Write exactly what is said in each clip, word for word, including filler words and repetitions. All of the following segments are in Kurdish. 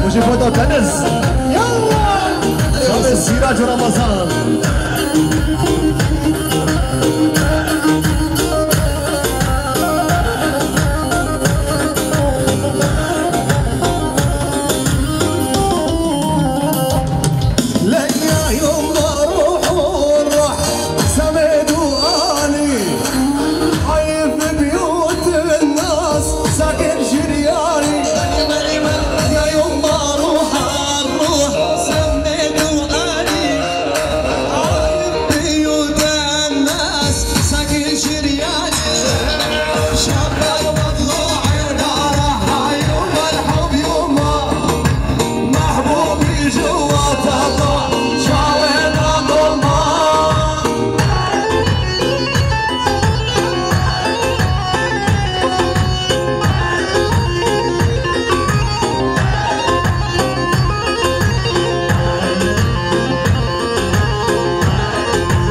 وجه فوتو تنس. يلا. شامل سراج رمضان.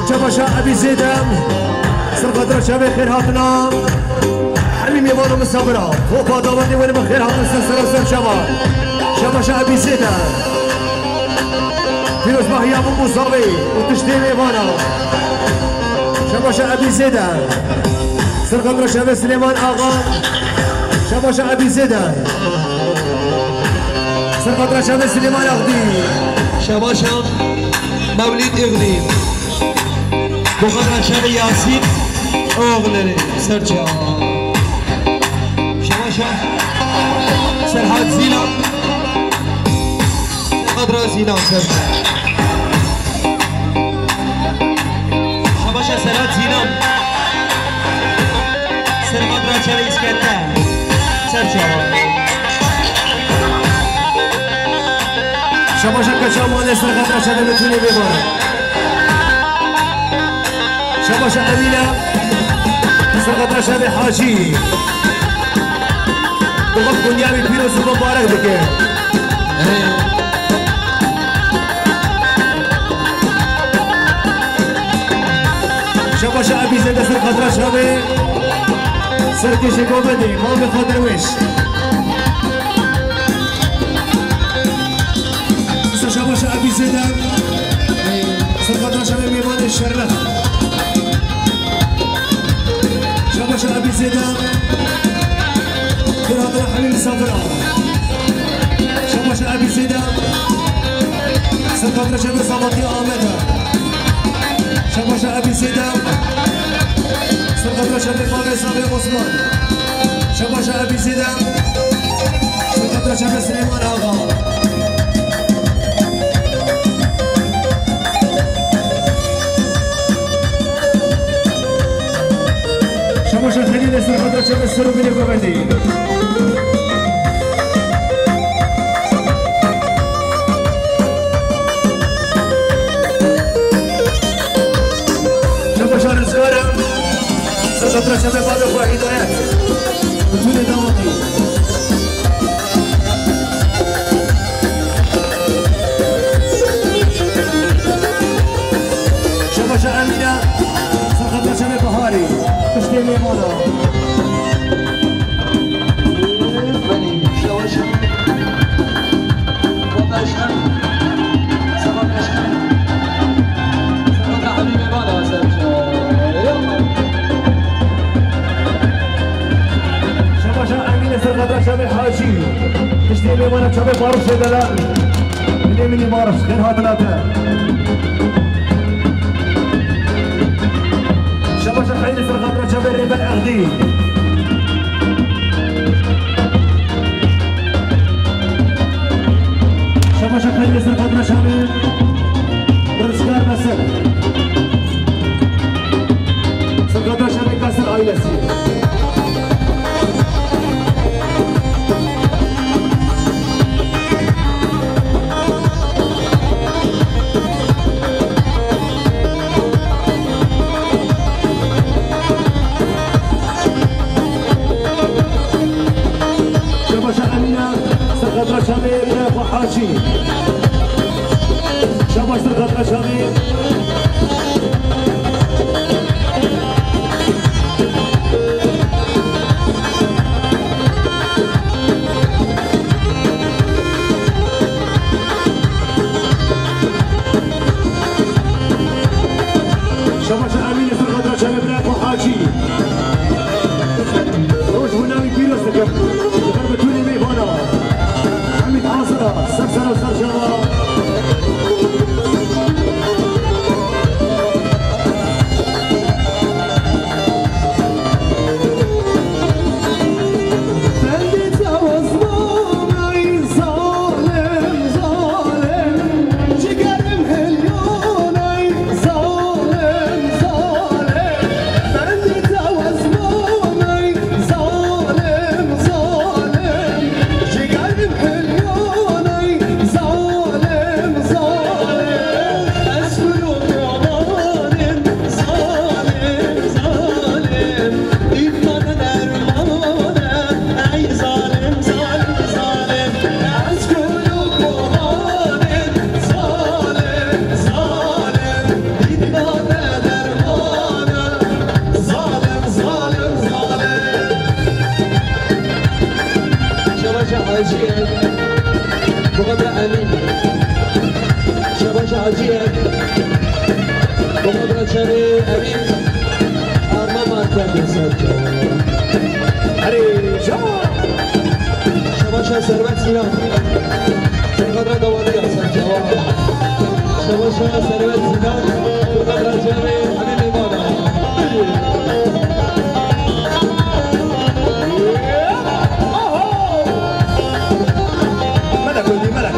Çabaşa Ebî Zêde, ser xatira çavê xêr hatina. Hemî mêvan û misafira, topa dawetê were bi xêr hatin ser sera ser çava. Çabaşa Ebî Zêde. Pîrozbahiya bû bû zavê û tiştê mêvana. Şabaşa Ebî Zêde. Ser xatira çavê Silêman Axa. Şabaşa Ebî Zêde. Ser xatira çavê Silêman Axdî. Şabaşa Mewlîd Îxdî. Bo xatira çavê Yasîn Oxlê ser çava. Şabaşa Serhat Zîlan. Serhat Zîlan ser çava. Şabaşa Serhat Zîlan. Serhat Raçavê Îskender. Ser çava. Şabaşa Keça Malê, Serhat Raçavê Betûnê Bêbar. Şabaşa Emîne, Serhat Raçavê Hacî. Doxat Konya wî pîroz û mubarek dike. Şabaşa Ebî Zêde, ser xatira çavê Serkêşê Govendê, Mamê Xadirwêş. Şabaşa Ebî Zêde. Ser xatira çavê mêvanê şeref. Şabaşa Ebî Zêde. Kir hatira hemî misafira. Şabaşa Ebî Zêde. Ser xatira çavê Sabatî Amede. Şabaşa Ebî Zêde. Ser xatira çavê Bavê Savê Osman. Şabaşa Ebî Zêde. Ser xatira çavê Silêman Axa. Şabaşa Xelîlê, ser xatira çavê ser û binê Govendê. Şabaşa Rizgara, ser xatira çavê bavê xwe Hîdayet. Bi tûnê dawetî. Şabaşa Emîne, ser xatira çavê Baharî, piştê mêvana. Belê, şabaşa. Valla eşkere. Sabah eşkere. Sabah da Habibe bana sen. Şabaşa Emîne, ser xatira çavê Hacî. Piştê mêvana çavê Baroşê Delal. Bilê min ê Baroş, xêr hatina te. Şabaşa Xelîlê, ser xatira çavê Rêber Exdî. Şabaşa Xelîlê, ser xatira çavê Rizgar Mesir. Ser xatira çavê Kasir ailesi. Şabaş ser xatira çavê. Şabaş Emînê ser xatira çavê bira xwe Hacî. Roj bo navî pîroz dikim. Li ber bi tûnê mêvana. Hemîd Azira, ser ser û ser çava. Bendê çawa ziman ey zalim, zalim. Cigerim hilyon ey zalim, zalim. Bendê çawa ziman ey zalim, zalim. Cigerim hilyon ey zalim, zalim. Ez kul û kobanim, zalim, zalim. Dît nade dermane, ey zalim, zalim, zalim. Ez kul û kobanim, zalim, zalim. Dît nade dermane, zalim, zalim, zalim. Şabaş Hacî ye. Muqadra Emîn. Şabaş Hacî ye. Muqadra çavê Emîn. Arma marka ser çava. Erê, çava. Şabaş Serwet Sinan. Muqadra Dawaniya ser çava. Şabaş Serwet Sinan. Muqadra çavê Emîn Mêvana. Melek öldü, melek.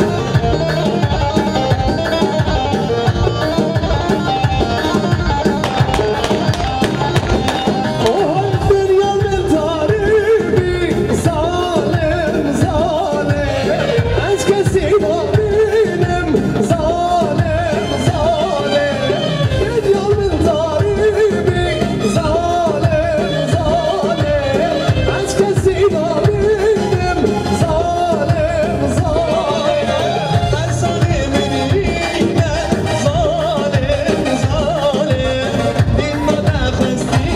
Zalim, zalim, ez kesî nabînim. Zalim, zalim, dinya min zarî bî. Zalim, zalim, ez kesî nabînim. Zalim, zalim, ez zalimî me. Zalim, zalim, dîn me nexistî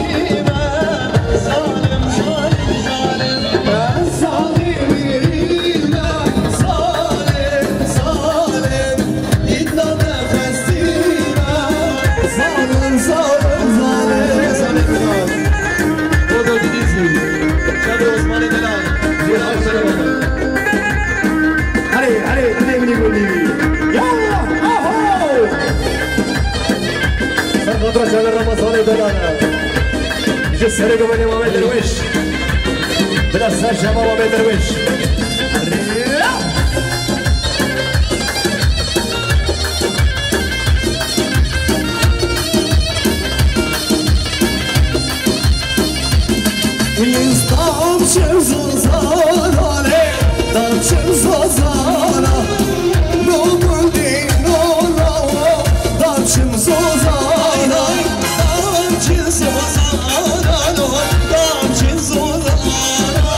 me. Zalim, zalim, zalim, ez zalimî me. Zalim, zalim, Zalim, zalim, zalim. Erê, erê, dilê min ê gundî. Ya, aho! Ser xatira çavê Ramazanê delal. Ji serê guvenê Mamê Derwêş. Bila ser çava Mamê Derwêş. Dam çim zozana, dam çim zozana, no gundî no lawo, dam çim zozana. Dam çin zozana, dam çin zozana.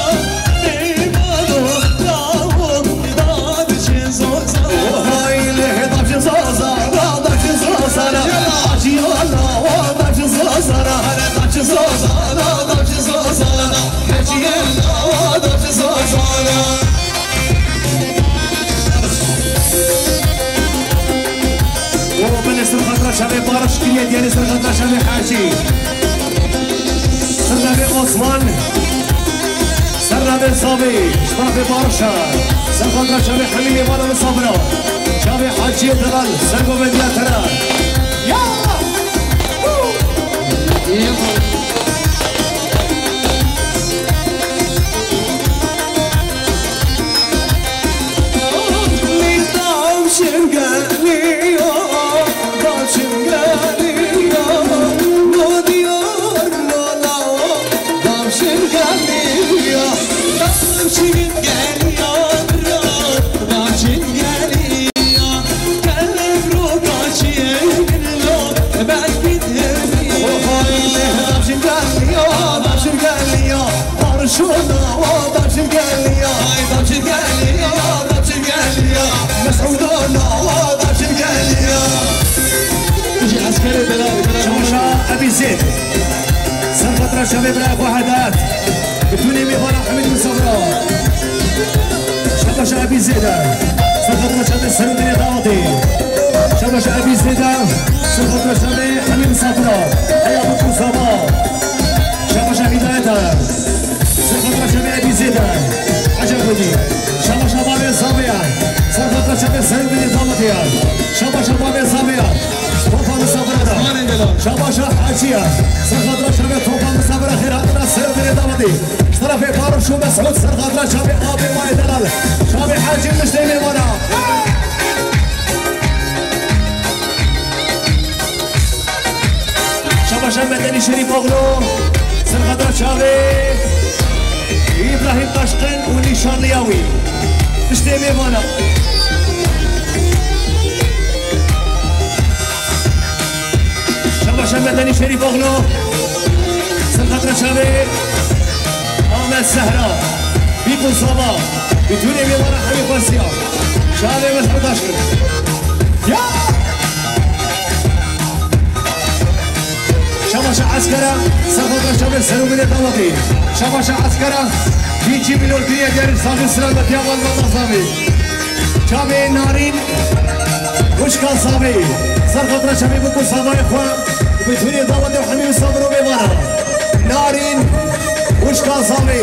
Ey mado, lawo, dam çin zozana. Ohay le, dam çin zozana, dam çin zozana. Hacı ya lawo, dam çin zozana, dam çin zozana, dam çin zozana. Hacı ya lawo, dam çin zozana. Were belê ser xatira çavê Barış kiriye, diyanê ser xatira çavê Hacî. Ser navê Osman. Ser navê Savê, ji tarafê Barışa. Ser xatira çavê Hemî Mêvana min Sabira. Çavê Hacî Delal, ser govendiya te re. Ya! Şuna, o da çi geliyor, da çi geliyor, da çi geliyor. Çamaşa Ebî Zêd. Ser xatira çavê birayê xwe Hedat. Bi tûnê mêvana Hemîd Misafira. Çamaşa Ebî Zêd. Ser xatira çavê serûdinê dawetê. Çamaşa Ebî Zêd. Ser xatira çavê Hemîd Misafira. Heya bi ku zava. Çamaşa Hîdayeta. Ser xatira çavê Ebî Zêd e. Ecel Godî. Şabaşa bavê Zavê ya. Ser xatira çavê serûdinê dawetê ya. Şabaşa bavê Zavê ya. Topa misafira da. Şabaşa Hacî ya. Ser xatira çavê topa misafira xêr hatina serûdinê dawetê. Ji tarafê Baroş û Mesûd ser xatira çavê avê Mayê Delal. Çavê Hacî miştê mêvana. Şabaşa Medenî Şerîfoglu, ser xatira çavê Îbrahîm Taşqin û nîşanliya wî. Piştê mêvana. Şabaşa Medenî Şerîfoglu, ser xatira çavê Amed Sehra, Bîk û Sava, bi tûnê mêvana hemî xwestiya. Çavê Mesûd Taşqin. Ya! Şabaşa Eskera, ser xatira çavê serûbinê dawetê. Şabaşa Eskera, bîçî milyon kiriye diyarî saxî silametiya malbata Zavê. Çavê Narîn, wişka Zavê. Ser xatira çavê bûk û zavayê xwe, bi tûnê dawetê û hemî misafir û mêvana. Narîn, wişka Zavê.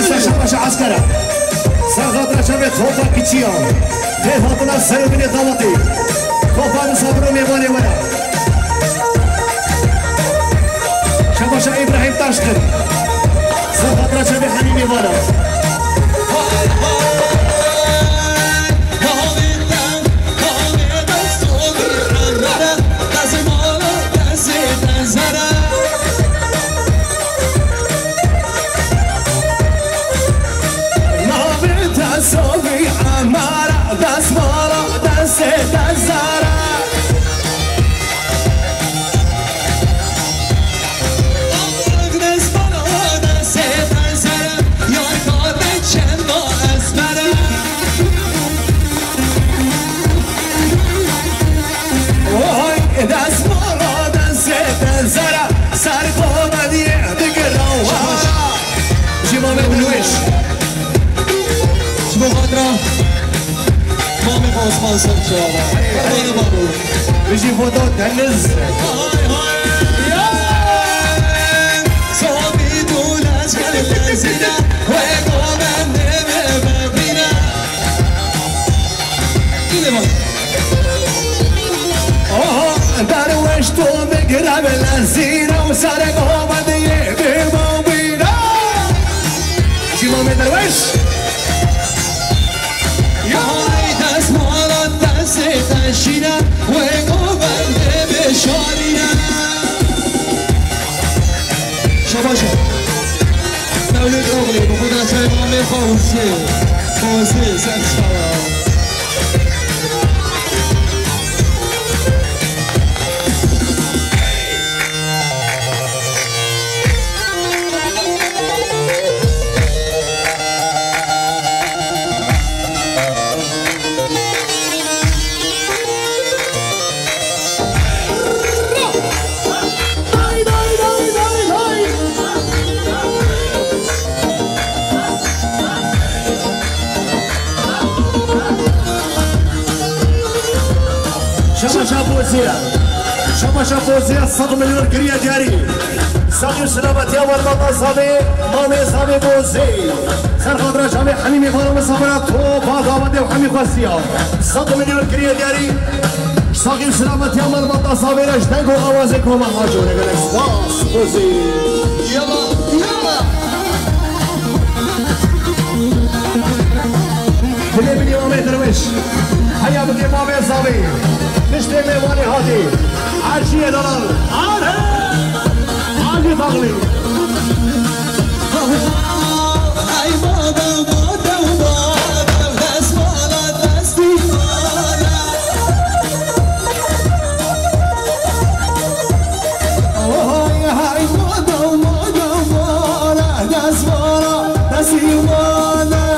Esta Şabaşa Eskera. Ser xatira çavê topa kiçiya. Tê hatina serûbinê dawetê. Topa misafir û mêvanê were. Şabaşa Îbrahîm Taşqin. Ser xatira çavê hemî mêvana. Navê te Sovî Emara, destmala destê te zara. Destmala destê te zara, yar xatê çenda ezbere. Oy, destmala destê te zara, ser komediyê digirawa. Ji Mamed Dilweş. Ji bo xatira mamê xwe Osman Serçe. Qurbanê babo. Bijî Foto Deniz. Hay hay. Ya. Sabî tu lezgel lezîna, wê govendê me bebîna. Oha, derweş tu bigire bi lezîna û serê govendiyê bê bawîna. Cî Mamê Derweş. Hay destmala destê te şîne, wê govendê bê şarîne. Şabaş e. Mewlid Oglî, bi xwe de çay mamê xwe hûsê. Xwezê, ser çawa. Şabaşa Boziye. Şabaşa Boziye sed milyon kiriye diyarî. Saxî û selametiya malbata Zavê, mamê Zavê Bozê. Ser xatira çavê hemî mêvana misafira topa dawetê û hemî xwestiya. Sed milyon kiriye diyarî. Saxî û selametiya malbata Zavê re ji deng û awazê koma Haco re gelek spas. Bozê. Yala, yala. Dilê binî Mamê Derweş. Heya bike Mamê Zavê. Piştê mêvanê hatî. Erşiyê Dalal. Are! Ali Dağlı. Ay, mada, mada, mada, destmala, destmala. Oy, hay, mada, mada, mada, destmala, destmala.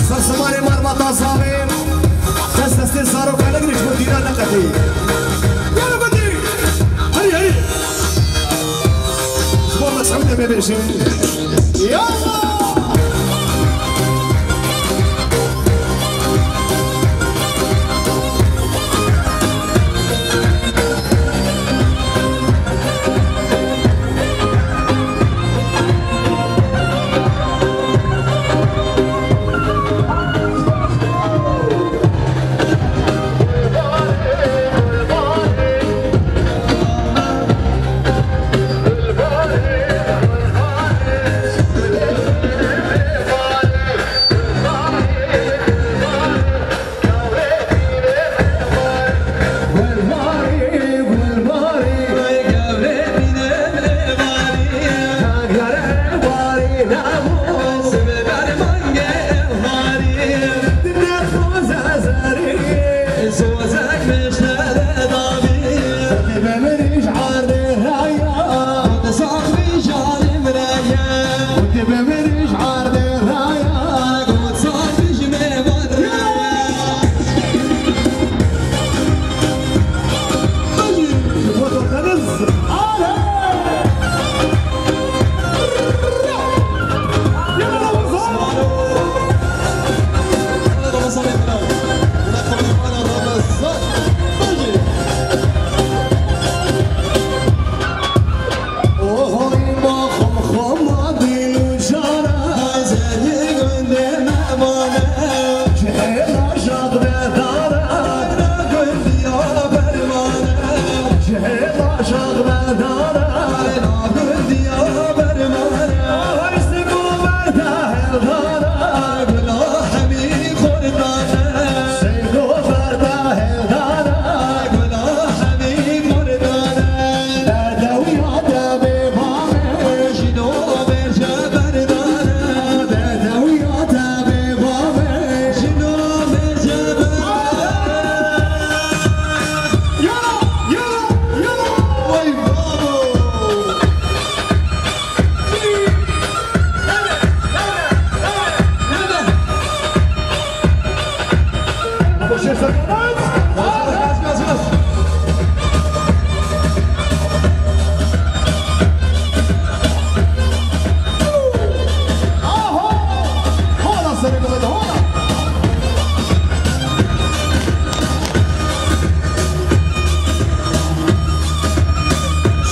Ser simarê Marmata Zavê, dest destê zarokan negirî ji bo dîna neqetî. Yala gotî! Herî, herî! Ji bo me çend demê bêjin. Yala!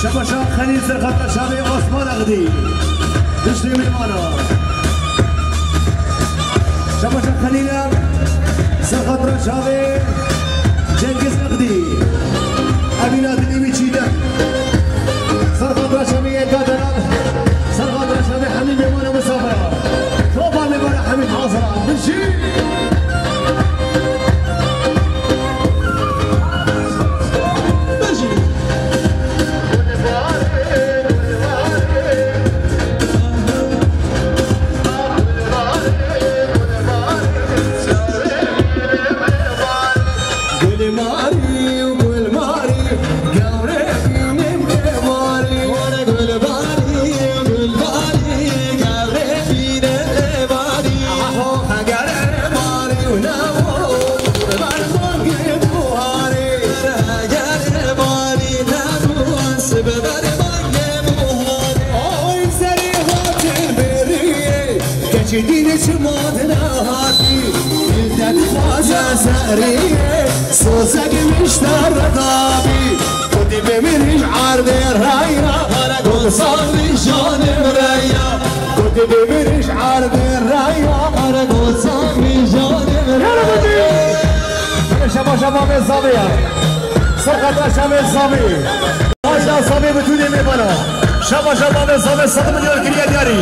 Şebaşa Xelîl Serxata Şavê Osman Exdî. Diştê mêvana. Şebaşa Xelîl Serxatra Şavê Cengiz Exdî. Emîna dilî wî çîdek. Serxatra Şavê Yeka Delal. Serxatra Şavê Hemî mêvana misafira. Topa mêvana Hemî hazira. Bijî. Ay serê hatin beriyê, keçê dînê çima dine hatî. Millet dixwaze seriyê, sozek mişter dabî. Kotî bimîrî ji erdê raya, gul sarî janê min reya. Kotî bimîrî ji erdê raya, gul sarî janê min reya. Şaba şaba me zavê ya. Serxatra Şavê Zavê. Aja Zavê bi tûnê mêvana. Şaba şaba me zavê sed milyon kiriye diyarî.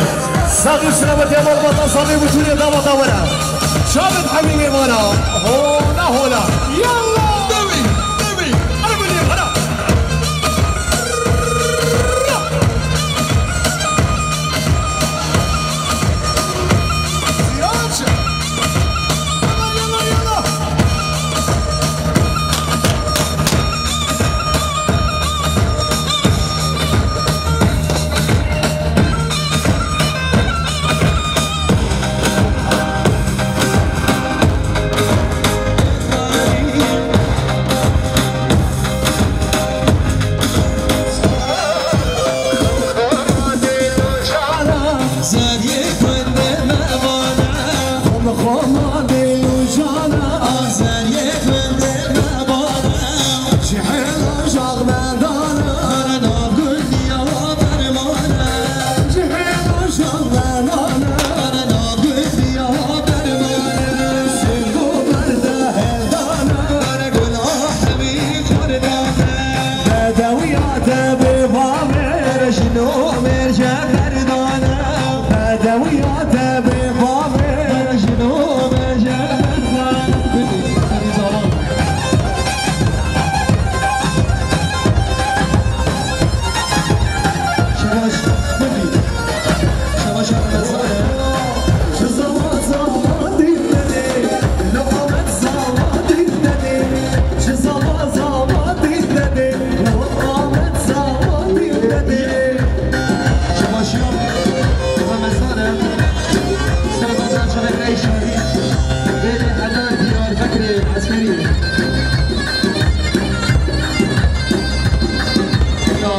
Saxî û silametiya malbata Zavê bi tûnê dawata were. Şabet hemî mêvana. Hola hola. Yallah. Dewî, dewî. Hadi bu ne? Hadi. Sirac. Yallah, yallah, yallah. Bedewiya te bê bavê, jino mêrje berdane. Bedewiya te bê bavê, jino mêrje berdane. Şabaş, şabaş, şabaş. Şabaşiyan, Ramazan, Ramazan Çavek Reis Şahî, Bêlê Helal Diyarbekirê Eskerî. Ya.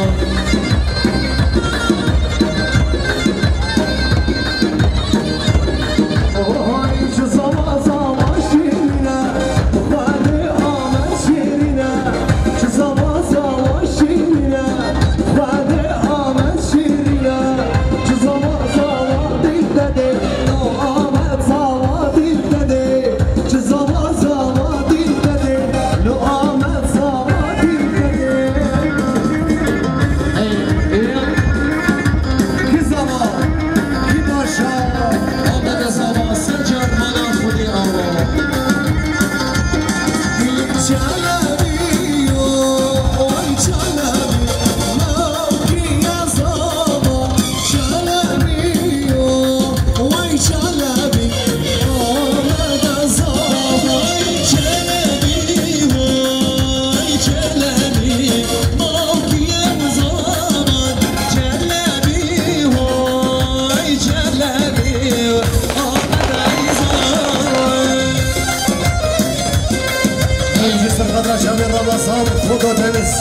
Birinci sırada Şamil Ramazan, Foto Deniz.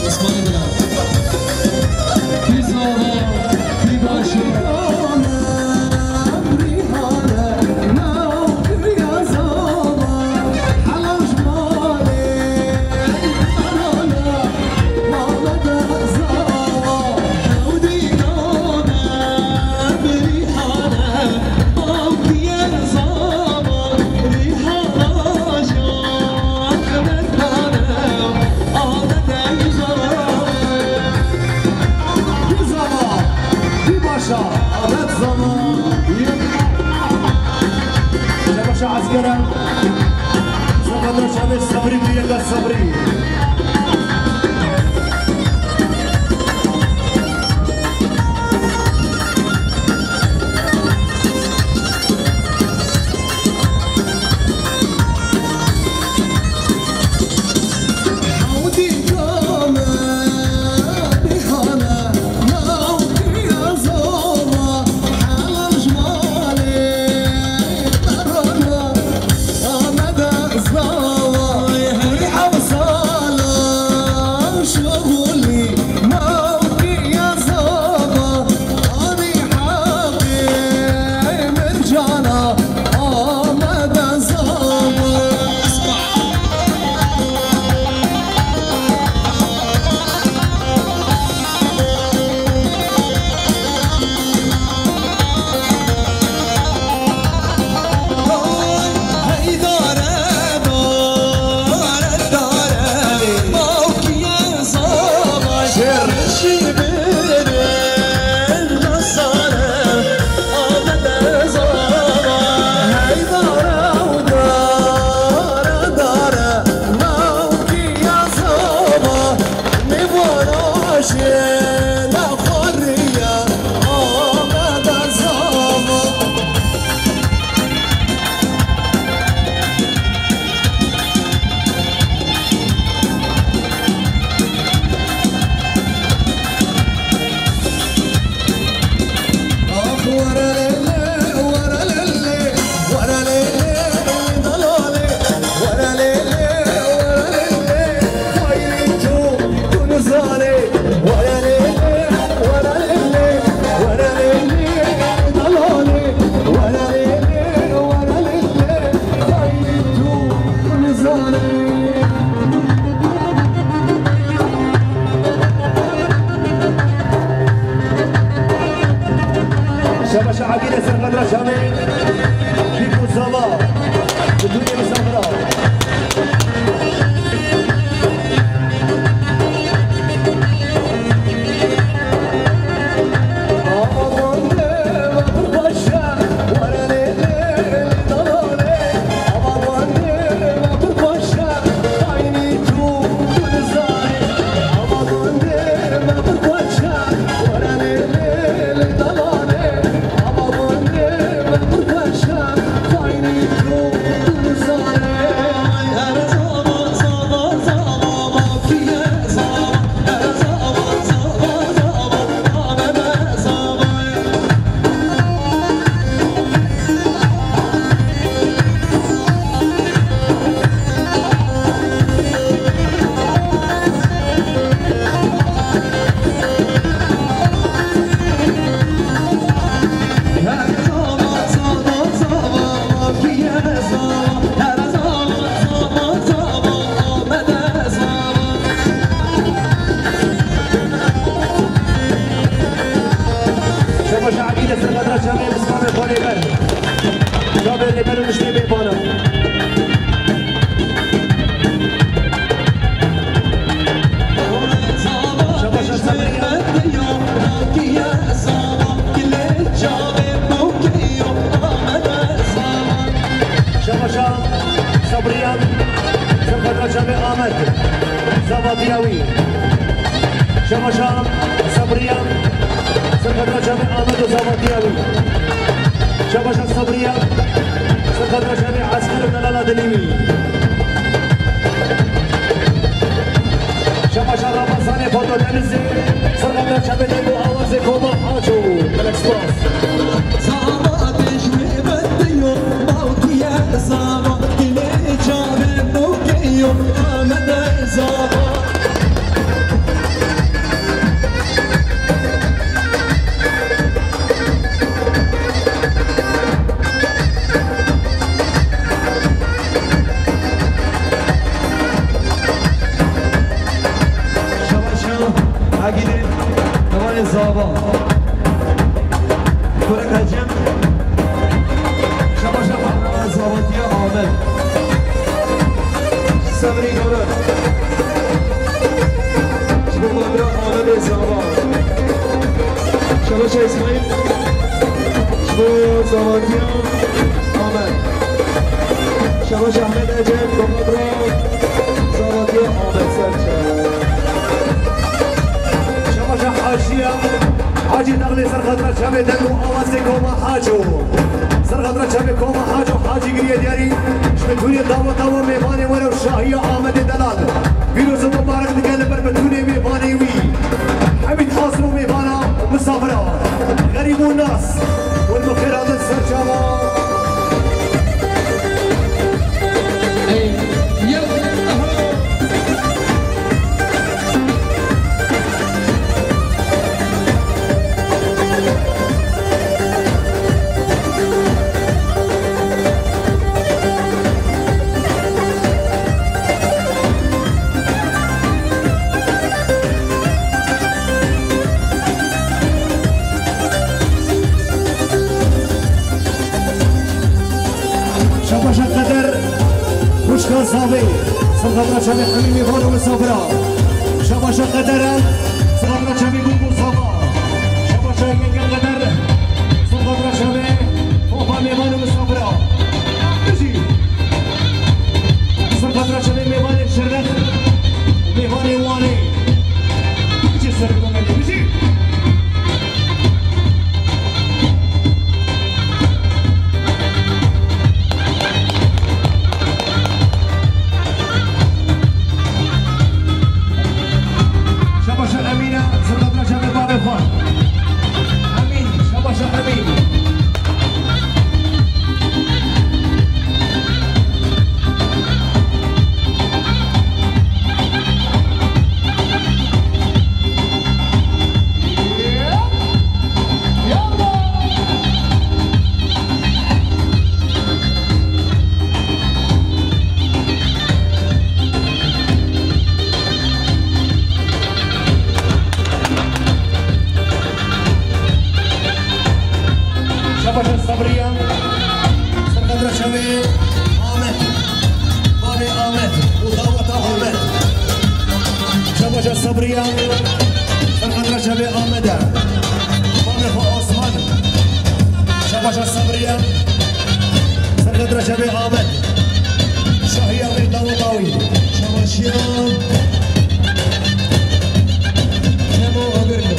Osmanlı Bilal. Biz ola, bir başı. Şabaşa Askere. Şabaşa Şabaş Sabrî, Miyeta Sabrî. Şahabî de ser qedra çavê Bîk û Zava. Bi dûrê misafira. Şabaş Ebî de ser qedra çavê Mislamê xwe lê ber. Çavê lê ber û niştê bê bana. Şabaş Sebriya. Şabaşa Sebriyan, ser qedra çavê Amed, zavatiya wî. Şabaşa Sebriyan, ser qedra çavê Amed û zavatiya wî. Şabaşa Sebriyan, ser qedra çavê Esker û delala dilî wî. Şabaşa Ramazanê Foto Denizê, ser qedra çavê deng û awazê Koma Haco. Gelek spas. Şabaşa Agîdê, hevalê Zava. Kurek Ecem. Şabaşa Zava diye Ahmet. Sebrî Gavur. Ji bo Ahmet Zava. Şabaşa İsmail. Ji bo Zava diye Ahmet. Şabaş Ahmet Ecem, Gobra, Zavatiya Ahmet Serçe. Şabaşa Haşiya, Hacî Dağlê ser xatra çavê deng û awazê Koma Haco. Ser xatra çavê Koma Haco, Hacî giriye diyarî. Ji bi tûnê dawa dawa mêvanê were û şahiya Ahmetê Delal. Pîroz û mubarek dike li ber bi tûnê mêvanê wî. Hemîd Hasim û mêvana, misafira. Xerîb û nas. Wer bi xêr hatin ser çava. Şabaşa Qeder, xwişka Zavê, ser xatra çavê hemî mêvan û misafira. Şabaşa Qeder e, ser xatra çavê Gul Mustafa. Şabaşa Yenge Qeder, ser xatra çavê Papa mêvan û misafira. Bijî. Ser xatra çavê mêvanê Şirnex, mêvanê Wanê. Bijî ser mêvanê, bijî. Şabaşa Emîne, ser xatra Sabriya, serqedra çavê Amed, bavê Amed û daweta Amed. Şabaşa Sabriya, serqedra çavê Amed e. Bavê xwe Osman. Şabaşa Sabriya, serqedra çavê Amed. Şahiya wê daweta wî. Şabaşiya. Cemo Agirli.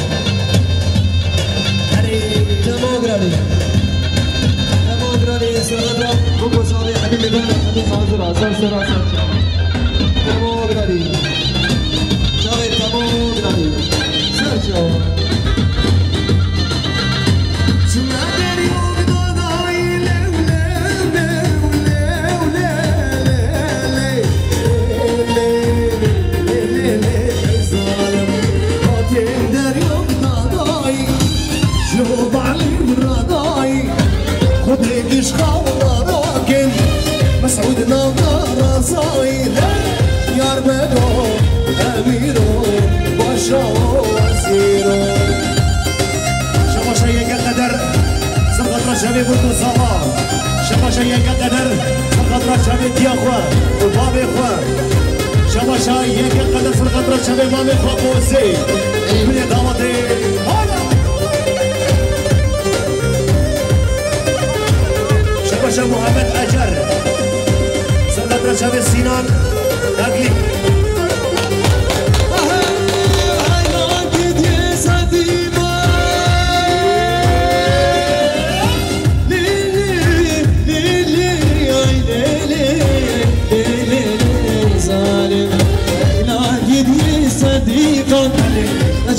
Erê. Cemo Agirli. Cemo Agirli, serqedra, bu kozavê Hemî Meydan, Hemî hazir, hazir, hazir, hazir. Cemo Agirli. Çavê Cemo Agirli. Ser çawa. Çima deryo dadayî lew lew lew lew le le le le le le le zalim. Hatên deryo dadayî ji bo balî radayî. Xwedê giş xaw narakin Mesûd navda razayî. Yar bedo emîro paşa wezîro. Şebaşa yeke qeder, serqedra çavê Burko Sava. Şebaşa yeke qeder, serqedra çavê diya xwe û bavê xwe. Şebaşa yeke qeder, serqedra çavê mamê xwe Bozê. Binê dawetê. Hala! Şebaşa Muhammed Ecer. Serqedra çavê Sinan Aglî.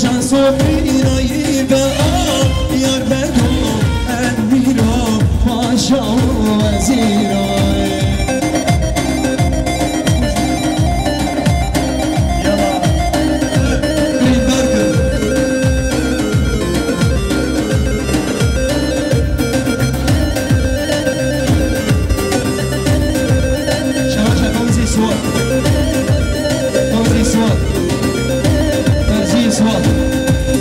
Can Sofî rayî be a yar bedo emîro paşa wezîro. Yala. Birîndar kir. Şebaşa Fevzî Suwar. Fevzî Suwar. Fevzî Suwar.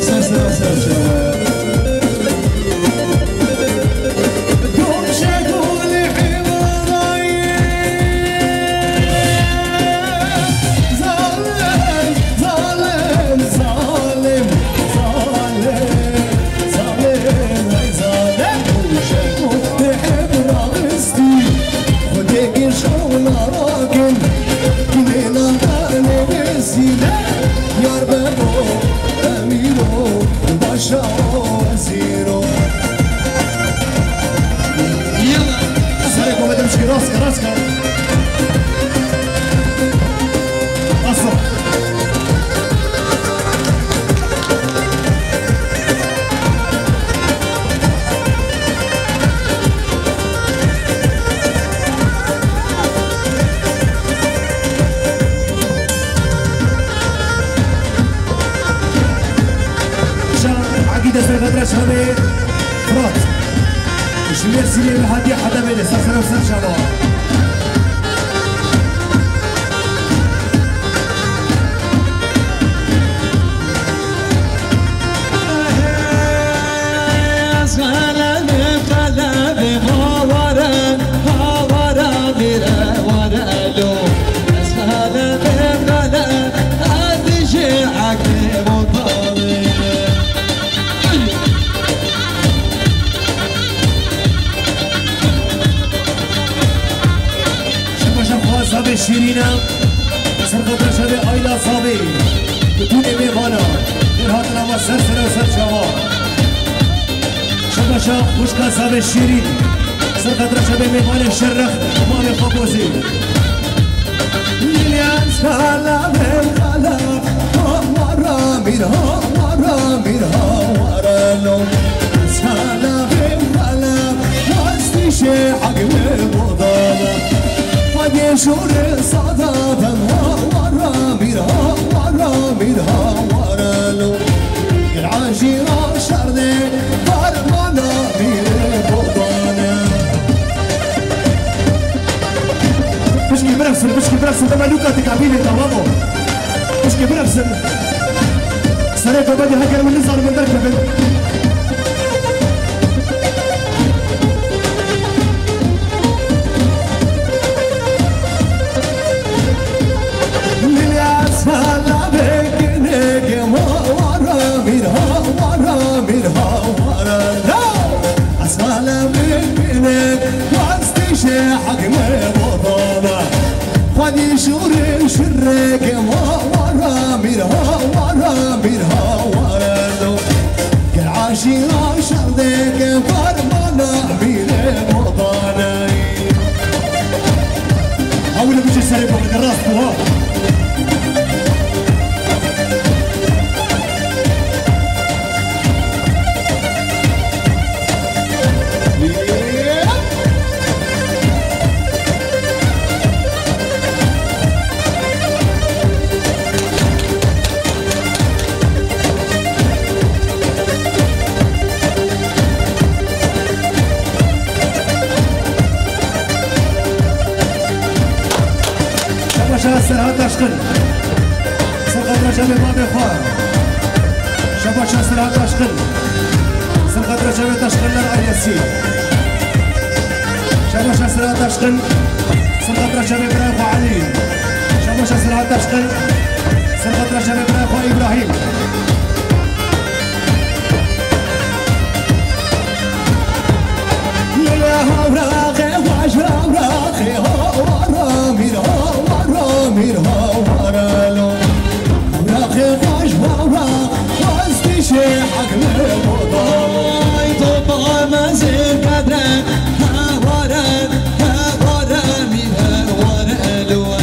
Ser sera ser sera. Zalim, zalim, zalim, zalim, zalim, hey zalim. Şeku dihib raxistî, Xwedê giş xew narakin, Gilê navdanê wê zîle, yar bebo, emîro, paşa wezîro. Yala. Serê xwe bide pişkî, rast ke, rast ke. Rast ke. Şa Egîd, serqedra çavê Firat. Ji Mêrsînê ve hatiye Hedemê de, ser ser û ser çava. Ez xelebê, xelebê, haware, haware, mîre, ware lo. Ez xelebê, xeleb, ez dijî hekê botanê. Şebaşa xwe zavê şîrîn e. Serqedra çavê Ayla Zavê, bi tûnê mêvana, derhatina me ser sere û ser çava. Şebaşa xwişka Zavê Şîrîn, serqedra çavê mêvanê şerrex, mamê xwe Bozê. Lilyan salamê xala, hawara mîr, hawara mîr, hawara lo. Salamê xala, wastî şê hagme bodala. Fadê şûrê sada ben, hawara mîr, hawara mîr, hawara lo. Gel ajîra şerdê, fermana mîrê bodane. Pişkî birexsin, pişkî birexsin, dema lûka dikabînê, tamam o. Pişkî birexsin. Serê xwe bedî heger min nizanim min derkevin. Fermana mîrê modaney. Hewle biçe serê xwe bide rast bû ha. Şabaşa Serhat Taşkın. Serhat Taşkın, babê xwe. Şabaşa Serhat Taşkın. Sirqet Reçevê Taşkınlar ailesi. Şabaşa Serhat Taşkın. Sirqet Reçevê birayê xwe Elî. Şabaşa Serhat Taşkın. Sirqet Reçevê birayê xwe Îbrahîm. Lê hawraxê xweş, hawraxê hawara mîr, hawara mîr, hawara lo. Hawraxê xweş, hawrax. Westîşê heqlê boda. Ay, topa mezin kadre, heware, heware, mî heware elwe.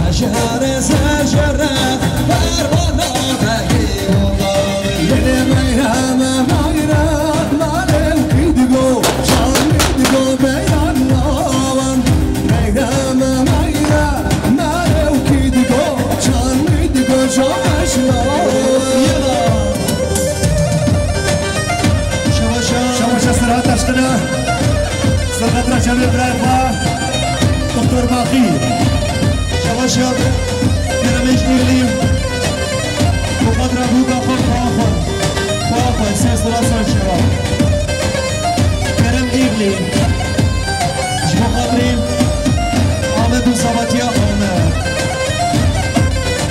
Eşare ser şere, perwana begî boda. Yene meyreme, meyreme, malew kî digo, şanî digo, meyran lawan. Meyreme, meyreme, malew kî digo, şanî digo, şameş lawan. Şebaşa. Şebaşa Serhat Taşkına. Serhat Reçevê birayê xwe. Doktor Baqî. Şebaşa. Kerem Eşnîrlî. Muqadra Buda xwe, xwe, xwe. Xwe, xwe. Ses Rasan Şeva. Kerem Îrlî. Ji bo xatirê Amed û Sabatiya Amed.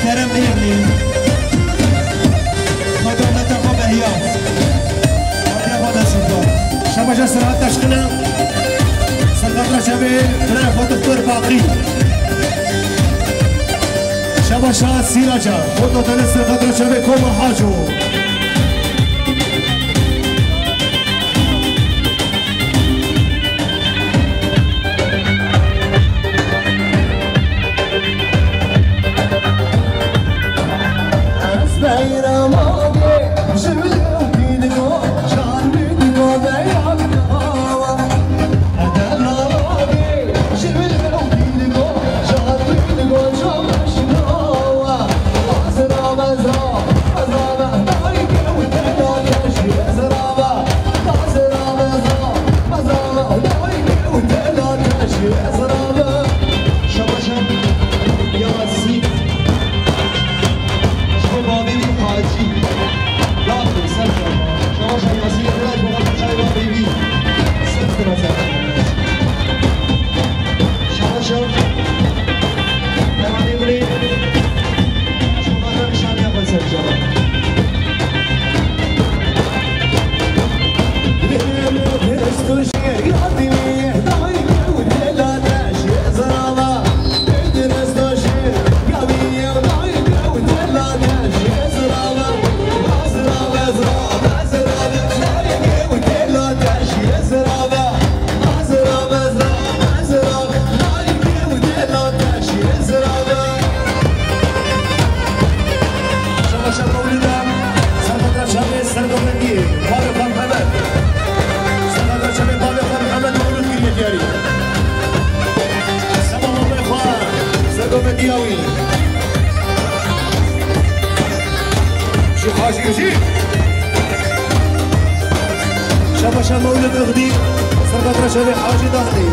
Kerem Êvlî. Xwedê Amed te xwe behiya. Xwedê xwe dest xwe. Şebaşa Serhat Taşkına. Serhat Reçevê, birayê xwe Doktor Baqî. Şebaşa Sîraca, foto tenê Serhat Reçevê Koma Haco. Şebaşa Yasî. Ji bo bavê wî Hacî. Yasî, ser. Şebaşa Yasî, yadira ji bo çay bavê wî. Ser, ser, ser. Şebaşa. Devam edin. Ji bo nîşaniya xwe ser, şebaşa. Şebaşa Mewlida, Sergometiyê, Bavê Xan Hemed. Sergometiyê, Bavê Xan Hemed Mewlid kiriye diyarî. Seba Bavê Xan, Sergometiya wî. Ji Hacî jî. Şebaşa Mewlid Ixdî, Sergometiyê Hacî Daxlî.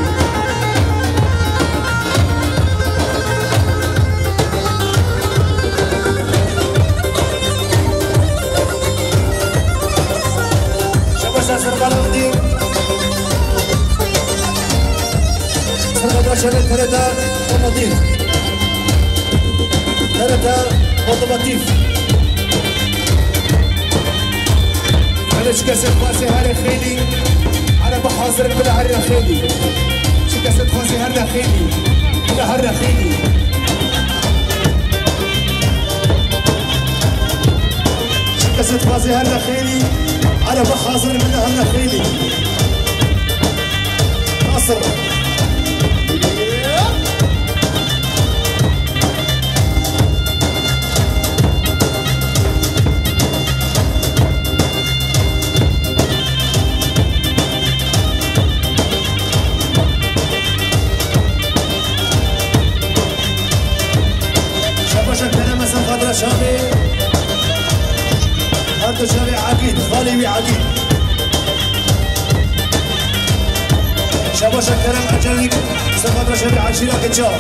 Şebaşa Serkan Avdî. Serkan Şevê T R T Otomotiv. T R T Otomotiv. Hele çi kesê dixwazê here xêlî, here bihazir bila here xêlî. Çi kesê dixwazê here xêlî, bila here xêlî. Çi kesê dixwazê here xêlî, here bihazir bila here xêlî. Çavê, her tu çavê Egîd, xalê wî Egîd. Şebaşa Kerem Ecelîk, ser xatra şevê eşîra ke çav.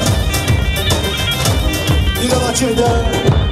Dîda va çi de.